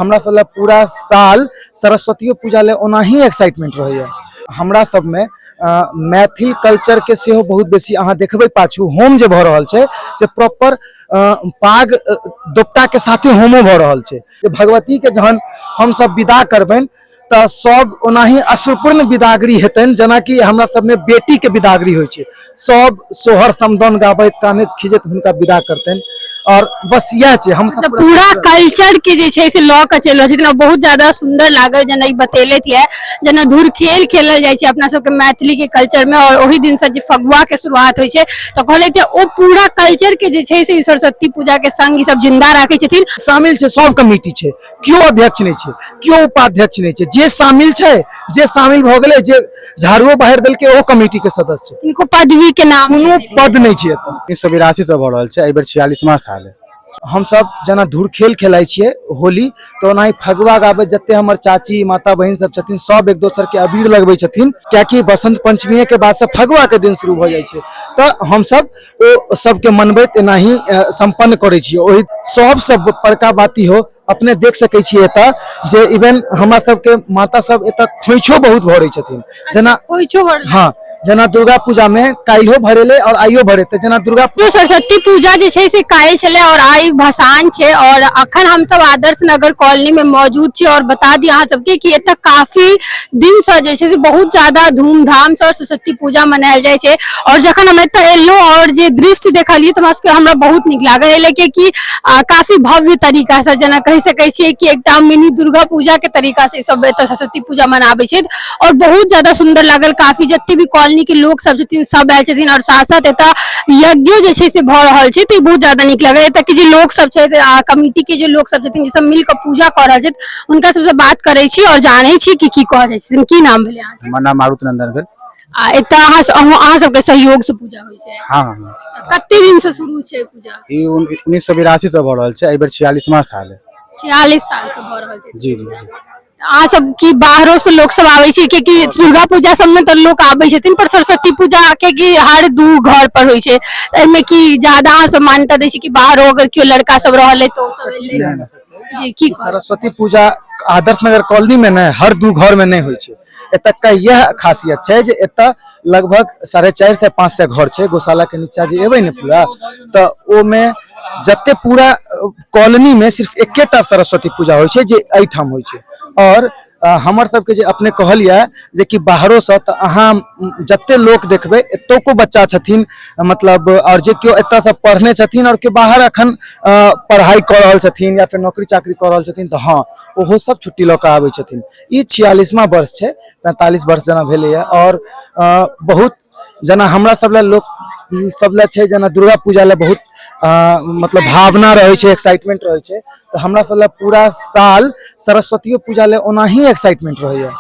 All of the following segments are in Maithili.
हमरा सब लए पूरा साल सरस्वतियो पूजा लए ओनाही एक्साइटमेंट रहैया। हमरा सबमे मैथिल कल्चर के सेहो बहुत बेसी अहाँ देखबै, पाछू होम जे भऽ रहल छै से प्रॉपर पाग दोपटा के साथे होमो भऽ रहल छै। जे भगवती के जहन हमसब विदा करबनि तऽ सब ओनाही अश्रुपूर्ण विदागरी हेतनि, जेनाकि हमरा सबमे बेटी के विदागरी होइ छै। सब सोहर समदाउन गाबैत कानैत खीजैत हुनका विदा करतनि और बस इएह छै। हम मतलब पूरा कल्चर के जे छै से लऽ के चलि रहल छथिन और बहुत ज्यादा सुंदर लागल जेना ई बतेलथि ये, जेना धुर खेल खेलल जाइ छै अपना सबके मैथिली के कल्चर में और ओहि दिन से जे फगुआ के शुरुआत होइ छै तऽ कहलथि ओ पूरा कल्चर के जे छै से सरस्वती पूजा के संग ई सब जिंदा राखै छथिन। शामिल छै, सब कमिटी छै, केओ अध्यक्ष नहि छै, केओ उपाध्यक्ष नहि छै, जे शामिल छै, जे शामिल भऽ गेलै, जे झाड़ुओ बाहर देलकै ओ कमिटी के सदस्य छै। किनको पदवी के नाम कोनो पद नहि छै एतऽ। 1982 से भऽ रहल छै, एहि बेर 46वां साल है। हमसब जेना धूर खेल खेलाइ छियै होली, तऽ ओनाही फगुआ गाबै जते हमर चाची माता बहिन सब छथिन सब एक दोसर के अबीर लगबै छथिन, कियाकि बसंत पंचमीये के बाद से फगुआ के दिन शुरू भऽ जाइ छै। तऽ हमसब ओ सबके मनबैत एनाही सम्पन्न करै छियै। ओहि सबसँ बड़का बात ई हो, अपने देख सकै छियै एतऽ जे इवन हमरा सबके माता सब एतऽ खोइछो बहुत भरै छथिन, जेना खोइछो भरल। हाँ, जेना दुर्गा पूजा में काल्हियो भरेले और आइयो भरेते, जेना दुर्गा तो सरस्वती पूजा जे छै से काल्हि छलै और आइ भसान छै और अखन हमसब आदर्श नगर कॉलोनी में मौजूद छी और बता दी अहाँ सबके कि एतऽ काफी दिन से जे छै से बहुत ज्यादा धूमधाम से सरस्वती पूजा मनायल जाइ छै। और जखन हम एतऽ एलहुँ और जे दृश्य देखलियै तऽ हमरा सबके हमरा बहुत नीक लागल, एहि लए के कि काफी भव्य तरीका से जेना कहि सकै छियै कि एकटा मिनी दुर्गा पूजा के तरीका से सब एतऽ सरस्वती पूजा मनाबै छथि और बहुत ज्यादा सुन्दर लागल। काफी जते भी कॉलोनी के लोक सब छथिन सब आयल छथिन और साथ साथ एतऽ यज्ञो जे छै से भऽ रहल छै, तऽ ई बहुत ज्यादा नीक लागल। एतऽ के जे लोक सब छथि आ कमिटी के जे लोक सब छथिन जे सब मिल कऽ पूजा कऽ रहल छथि हुनका सबसँ बात करै छी और जानै छी कि की कहऽ जाइ छथिन। की नाम भेलै अहाँके? हमर नाम मारुत नंदन भेल। आ एतऽ अहाँ सबके सहयोग से पूजा होइ छै? हाँ, हाँ, हाँ। कते दिन से शुरू छै पूजा? ई 1982 से भऽ रहल छै, एहि बेर 46वां साल है। 46 साल से भऽ रहल छै। जी, जी, जी। अहाँ सब की बाहरो से लोक सब आबै छै? कियाकि दुर्गा पूजा सब में तऽ लोक आबै छथिन, पर सरस्वती पूजा कियाकि हर दू घर पर होइ छै, एहिमे की ज्यादा अहाँ सब मान्यता दै छी कि बाहरो अगर केओ लड़का सब रहल है तऽ ओ सब एलै? जी, की कहब? सरस्वती पूजा आदर्श नगर कॉलोनी में नहि, हर दू घर में नहि होइ छै। एतुका इएह खासियत छै जे एतऽ लगभग 450 से 500 घर छै। गौशाला के नीचा जे एबै ने पूरा, तऽ ओमे जते पूरा कॉलोनी में सिर्फ एकेटा सरस्वती पूजा होइ छै जे एहिठाम होइ छै। और हमर सबके जे अपने कहलियै जे कि बाहरोसँ, तऽ अहाँ जते लोक देखबै एतौको बच्चा छथिन, मतलब और जे केओ एतऽसँ पढ़ने छथिन और केओ बाहर अखन पढ़ाइ कऽ रहल छथिन या फेर नौकरी चाकरी कऽ रहल छथिन, तऽ हँ ओहो सब छुट्टी लऽ कऽ आबै छथिन। ई 46वां वर्ष छै, 45 वर्ष जेना भेलैए। और बहुत जेना हमरा सब लए लोक सब लए छै, जेना दुर्गा पूजा लए बहुत मतलब भावना रहै छै, एक्साइटमेंट रहै छै, तऽ हमरा सब लए पूरा साल सरस्वतियो पूजा लए ओनाही एक्साइटमेंट रहैया।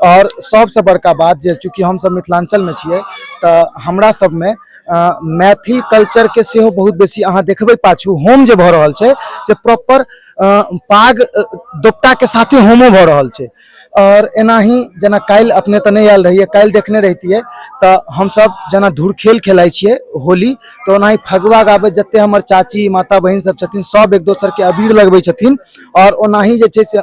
और सबसँ बड़का बात जे चूँकि हमसब मिथिलाञ्चलमे छियै तऽ हमरा सबमे मैथिल कल्चर के सेहो बहुत बेसी अहाँ देखबै, पाछू होम जे भऽ रहल छै से प्रॉपर पाग दोपटा के साथे होमो भऽ रहल छै। और एनाही जेना काल्हि अपने तऽ नहि आयल रहियै, काल्हि देखने रहितियै तऽ हमसब जेना धूर खेल खेलाइ छियै होली, तऽ ओनाही फगुआ गाबै जते हमर चाची माता बहिन सब छथिन सब एक दोसर के अबीर लगबै छथिन और ओनाही जे छै से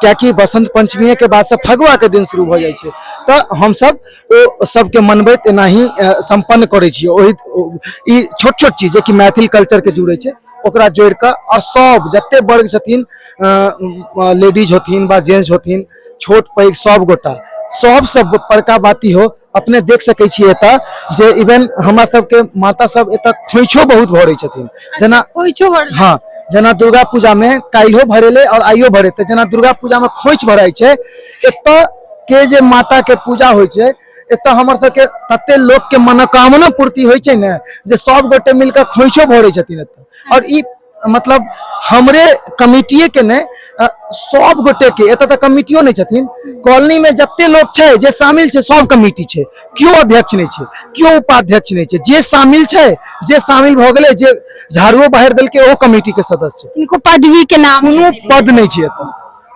कियाकि बसंत पंचमीये के बाद से फगुआ के दिन शुरू भऽ जाइ छै, तऽ हमसब ओ सबके मनबैत एनाही सम्पन्न करै छियै। ओहि ई छोट छोट चीज जे कि मैथिल कल्चर के जुड़ै छै ओकरा जोड़ि कऽ, और सब जते वर्ग छथिन, लेडीज होथिन बा जेंट्स होथिन, छोट पैघ सब गोटा, सबसँ बड़का बात ई हो, अपने देख सकै छियै एतऽ जे इवन हमरा सबके माता सब एतऽ खोइछो बहुत भरै छथिन, जेना खोइछो भरल। हाँ, जेना दुर्गा पूजा में काल्हियो भरेले और आइयो भरेते, जेना दुर्गा पूजा में खोइछ भराइ छै, एतऽ के जे माता के पूजा होइ छै एतऽ हमर सबके तते लोक के मनोकामना पूर्ति होइ छै ने जे सब गोटे मिलके खोइछो भरै छथिन एतऽ। और ई मतलब हमरे कमिटिये के नहि, सब गोटे के, एतऽ तऽ कमिटियो नहि छथिन, कॉलोनी में जते लोक छै जे शामिल छै सब कमिटी छै, केओ अध्यक्ष नहि छै, केओ उपाध्यक्ष नहि छै, जे शामिल छै, जे शामिल भऽ गेलै, जे झाड़ुओ बाहर देलकै ओ कमिटी के सदस्य छै। किनको पदवी के नाम कोनो पद नहि छै एतऽ।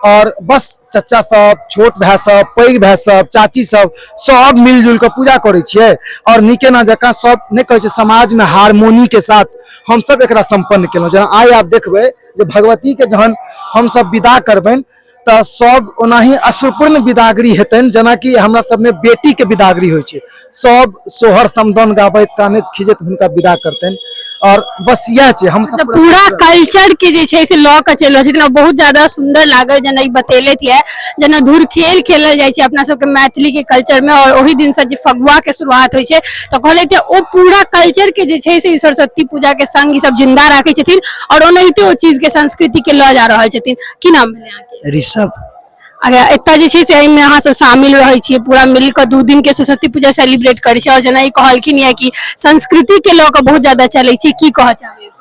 और बस चचा सब, छोट भाय सब, पैघ भाय सब, चाची सब, सब मिलजुल कऽ पूजा करै छियै और नीके ना जकाँ सब नहि कहै छै समाज में हारमोनी के साथ हमसब एकरा सम्पन्न केलहुँ। जेना आइ आब देखबै जे भगवती के जहन हमसब विदा करबनि तऽ सब ओनाही अश्रुपूर्ण विदागरी हेतनि, जेनाकि हमरा सबमे बेटी के विदागरी होइ छै। सब सोहर समदाउन गाबैत कानैत खीजैत हुनका विदा करतनि और बस इएह छै। हम मतलब पूरा कल्चर के जे छै से लऽ के चलि रहल छथिन और बहुत ज्यादा सुंदर लागल जेना ई बतेलथि ये, जेना धुरखेल खेलल जाइ छै अपना सबके मैथिली के कल्चर में और ओहि दिन से जे फगुआ के शुरुआत होइ छै, तऽ कहलथि ओ पूरा कल्चर के जे छै से सरस्वती पूजा के संग ई सब जिंदा राखै छथिन और ओनाहिते ओ चीज के संस्कृति के लऽ जा रहल छथिन। की नाम भेलै अहाँके? ऋषभ। अगर एतऽ जे छै से एहिमे अहाँ सब शामिल रहै छियै, पूरा मिल कऽ 2 दिन के सरस्वती पूजा सेलिब्रेट करै छियै और जेना ई कहलखिन ये कि संस्कृति के लऽ कऽ बहुत ज्यादा चलै छै, की कहऽ चाहबै?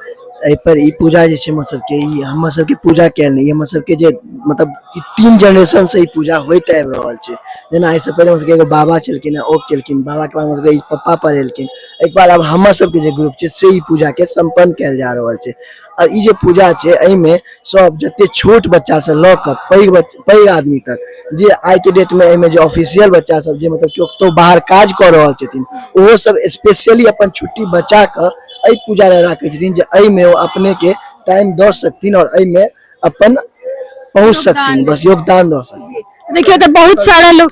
एहि पर ई पूजा जे छै हमर सबके, ई हमर सबके पूजा कयल नहि, ई हमर सबके जे मतलब ई 3 जेनरेशन से ई पूजा होइत आबि रहल छै। जेना एहिसँ पहिले हमर सबके एगो बाबा छलखिन हेँ, ओ केलखिन, बाबाके बाद हमर सबके ई पप्पा पढ़ेलखिन, एहिके बाद आब हमर सबके जे ग्रुप छै से ई पूजाके सम्पन्न कयल जा रहल छै। आ ई जे पूजा छै एहिमे सब जते छोट बच्चा से लऽ कऽ पैघ आदमी तक जे आइ के डेट में एहिमे जे ऑफिशियल बच्चा सब जे मतलब केओ कतहु बाहर काज कऽ रहल छथिन, ओहो सब स्पेशली अपन छुट्टी बचा कऽ एहि पूजा लए राखै छथिन जे एहिमे ओ अपने के टाइम दऽ सकथिन और एहिमे अपन पहुँच सकथिन, बस योगदान दऽ सकथिन। देखियौ तऽ बहुत सारा लोग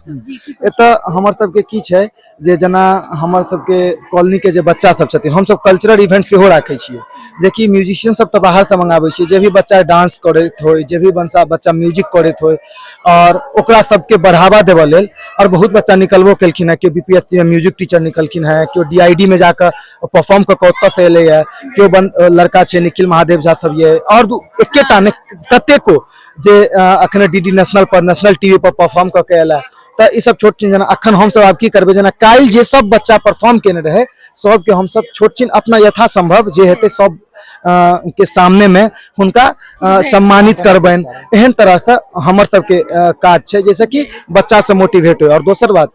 एतऽ हमर सबके की छै जे जेना हमर सबके कॉलोनी के जे बच्चा सब छथिन, हमसब कल्चरल इवेंट सेहो राखै छियै, जेकि म्यूजिशियन सब तऽ बाहरसँ मंगाबै छियै, जे भी बच्चा डांस करैत होइ, जे भी बच्चा म्यूजिक करैत होइ, और ओकरा सबके बढ़ावा देबऽ लेल। और बहुत बच्चा निकलबो केलखिन हेँ, केओ BPSC में म्यूजिक टीचर निकलखिन हेँ, केओ DID में जाकऽ परफॉर्म कऽ कऽ ओतऽसँ एलै हे, केओ लड़का छै निखिल महादेव झा सब ये, और एकेटा नहि कतेको जे अखने DD national पर, नेशनल TV पर परफॉर्म कऽ के एल है। तऽ ई सब छोट छिन जेना अखन हमसब आब की करबै, जेना काल्हि जे सब बच्चा परफॉर्म केने रहै सबके हमसब छोट छिन अपना यथासंभव जे हेतै सब के सामने में हुनका सम्मानित करबनि। एहन तरहसँ हमर सबके काज छै जैसे कि बच्चा सब मोटिवेट होइ। और दोसर बात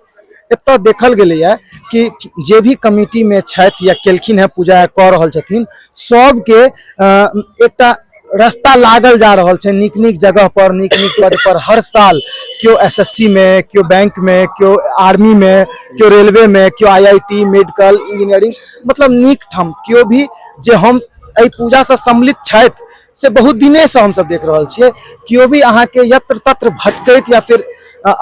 एतऽ देखल गेलैए कि जे भी कमिटी में छथि या केलखिन हेँ पूजा कऽ रहल छथिन, सबके एकटा रास्ता लागल जा रहल छै नीक नीक जगह पर, नीक नीक पद पर। हर साल केओ SSC में, केओ बैंक में, केओ आर्मी में, केओ रेलवे में, केओ IIT, medical, engineering, मतलब नीक ठाम केओ भी जे हम एहि पूजासँ सम्मिलित छथि से बहुत दिनेसँ हमसब देख रहल छियै। केओ भी अहाँके यत्र तत्र भटकैत या फिर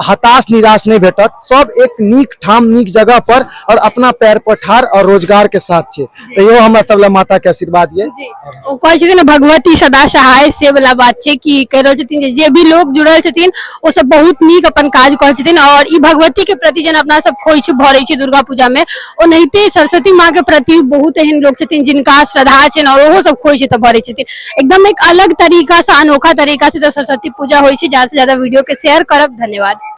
हताश निराश नहि भेटत, सब एक नीक ठाम नीक जगह पर और अपना पैर पर ठाढ़ और रोजगार के साथ छै। तऽ इहो हमरा सब लए माता के आशीर्वाद ये। जी, ओ कहै छथिन ने भगवती सदा सहाय, से वाला बात छै कि कहि रहल छथिन जे भी लोग जुड़ल छथिन ओ सब बहुत नीक अपन काज करै छथिन। और ई भगवती के प्रति जेना अपना सब खोइछ भरै छै दुर्गा पूजा में, ओनाहिते सरस्वती माँ के प्रति बहुत एहन लोग छथिन जिनका श्रद्धा छनि और ओहो सब खोइछ तऽ भरै छथिन एकदम एक अलग तरीका से, अनोखा तरीका से। तऽ सरस्वती पूजा होइ छै। ज्यादा से ज्यादा वीडियो के शेयर करब। धन्यवाद।